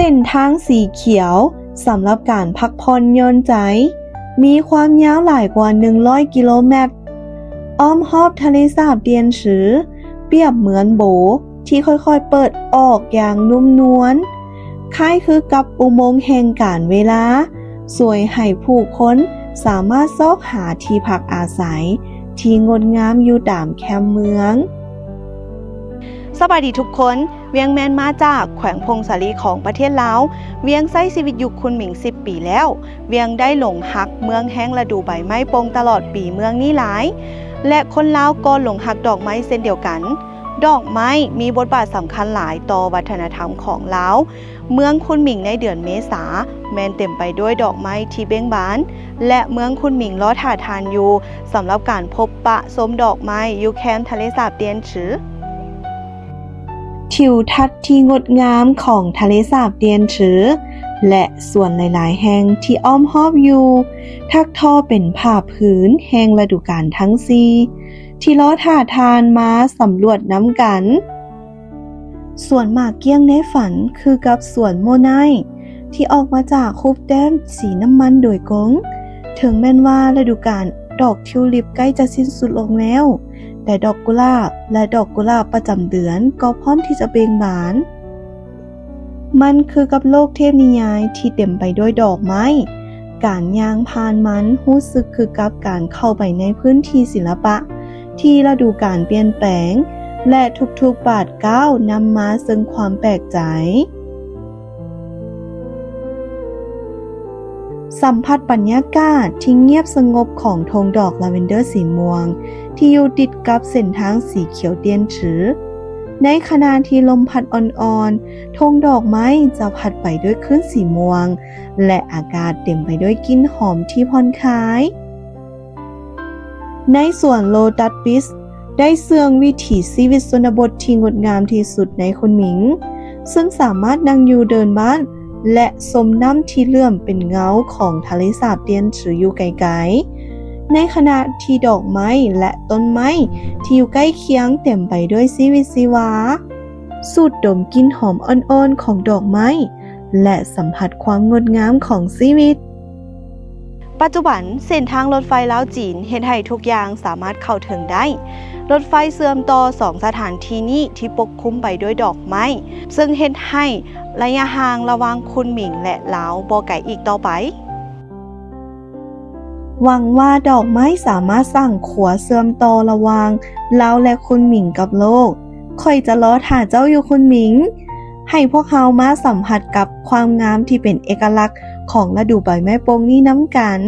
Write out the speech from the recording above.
ເສັ້ນທາງສີຂຽວສຳລັບການພັກຜ່ອນຢ່ອນໃຈ ມີຄວາມຍາວຫຼາຍກວ່າໜຶ່ງຮ້ອຍກິໂລແມັດ ອ້ອມຮອບທະເລສາບຕຽນຊື່ ປຽບເໝືອນໂບທີ່ຄ່ອຍໆເປີດອອກຢ່າງນຸ້ມນວນ, ຄ້າຍຄືກັບອຸໂມງແຫ່ງການເວລາ, ຊ່ວຍໃຫ້ຜູ້ຄົນສາມາດຊອກຫາທີ່ພັກອາໄສທີ່ງົດງາມຢູ່ຕາມແຄມເມືອງ. ສະບາຍດີທຸກຄົນ, ວຽງແມ່ນມາຈາກແຂວງຜົ້ງສາລີຂອງປະເທດລາວ. ວຽງໃຊ້ຊີວິດຢູ່ຄຸນໝິງສິບປີແລ້ວ. ວຽງໄດ້ຫຼົງຮັກເມືອງແຫ່ງລະດູໃບໄມ້ປົ່ງຕະຫຼອດປີເມືອງນີ້ຫຼາຍ ແລະ ຄົນລາວກໍຫຼົງຮັກດອກໄມ້ເຊັ່ນດຽວກັນ. ດອກໄມ້ມີບົດບາດສຳຄັນຫຼາຍຕໍ່ວັດທະນະທຳຂອງລາວ. ເມືອງຄຸນໝິງໃນເດືອນເມສາແມ່ນເຕັມໄປດ້ວຍດອກໄມ້ທີ່ເບັ່ງບານ ແລະ ເມືອງຄຸນໝິງລໍຖ້າທ່ານຢູ່ ສຳລັບການພົບປະຊົມດອກໄມ້ຢູ່ແຄມທະເລສາບຕຽນຊື່. ທິວທັດທີ່ງົດງາມຂອງທະເລສາບຕຽນຊື່ ແລະ ສວນຫຼາຍໆແຫ່ງທີ່ອ້ອມຮອບຢູ່ ຖັກທໍ່ເປັນຜ້າຜືນແຫ່ງລະດູການທັງສີ່ ທີ່ລໍຖ້າທ່ານມາສຳຫຼວດນຳກັນ. ສວນໝາກກ້ຽງໃນຝັນຄືກັບສວນໂມໄນ ທີ່ອອກມາຈາກຮູບແຕ້ມສີນ້ຳມັນໂດຍກົງ. ເຖິງແມ່ນວ່າລະດູການດອກທິວລິບໃກ້ຈະສິ້ນສຸດລົງແລ້ວ, ແຕ່ດອກກຸຫຼາບ ແລະ ດອກກຸຫຼາບປະຈຳເດືອນກໍພ້ອມທີ່ຈະເບັ່ງບານ. ມັນຄືກັບໂລກເທບນິຍາຍທີ່ເຕັມໄປດ້ວຍດອກໄມ້. ການຍ່າງຜ່ານມັນຮູ້ສຶກຄືກັບການເຂົ້າໄປໃນພື້ນທີ່ສິລະປະ ທີ່ລະດູການປ່ຽນແປງ ແລະ ທຸກໆບາດກ້າວນຳມາເຊິ່ງຄວາມແປກໃຈ. ສຳຜັດບັນຍາກາດທີ່ງຽບສະຫງົບຂອງທົ່ງດອກລາເວັນເດີສີມ່ວງ ທີ່ຢູ່ຕິດກັບເສັ້ນທາງສີຂຽວຕຽນຊື່. ໃນຂະນະທີ່ລົມພັດອ່ອນໆ, ທົ່ງດອກໄມ້ຈະພັດໄປດ້ວຍຄື້ນສີມ່ວງ ແລະ ອາກາດເຕັມໄປດ້ວຍກິ່ນຫອມທີ່ຜ່ອນຄາຍ. ໃນສວນໂລຕັສປິດ ໄດ້ເຊື່ອງວິຖີຊີວິດຊົນນະບົດທີ່ງົດງາມທີ່ສຸດໃນຄຸນໝິງ, ເຊິ່ງສາມາດນັ່ງຢູ່ເດີ່ນບ້ານ ແລະ ຊົມນ້ຳທີ່ເຫຼື້ອມເປັນເງົາຂອງທະເລສາບຕຽນຊື່ຢູ່ໄກລໆ, ໃນຂະນະທີ່ດອກໄມ້ ແລະ ຕົ້ນໄມ້ທີ່ຢູ່ໃກ້ຄຽງເຕັມໄປດ້ວຍຊີວິດຊີວາ. ສູດດົມກິ່ນຫອມອ່ອນໆຂອງດອກໄມ້ ແລະ ສຳຜັດຄວາມງົດງາມຂອງຊີວິດ. ປັດຈຸບັນ, ເສັ້ນທາງລົດໄຟລາວ-ຈີນເຮັດໃຫ້ທຸກຢ່າງສາມາດເຂົ້າເຖິງໄດ້. ລົດໄຟເຊື່ອມຕໍ່ສອງສະຖານທີ່ນີ້ທີ່ປົກຄຸມໄປດ້ວຍດອກໄມ້, ເຊິ່ງເຮັດໃຫ້ໄລຍະຫ່າງລະຫວ່າງຄຸນໝິງ ແລະ ລາວບໍ່ໄກອີກຕໍ່ໄປ. ຫວັງວ່າດອກໄມ້ສາມາດສ້າງຂົວເຊື່ອມຕໍ່ລະຫວ່າງລາວ ແລະ ຄຸນໝິງກັບໂລກ. ຂ້ອຍຈະລໍຖ້າເຈົ້າຢູ່ຄຸນໝິງ. ໃຫ້ພວກເຮົາມາສຳຜັດກັບຄວາມງາມທີ່ເປັນເອກະລັກຂອງລະດູໃບໄມ້ປົ່ງນີ້ນຳກັນ.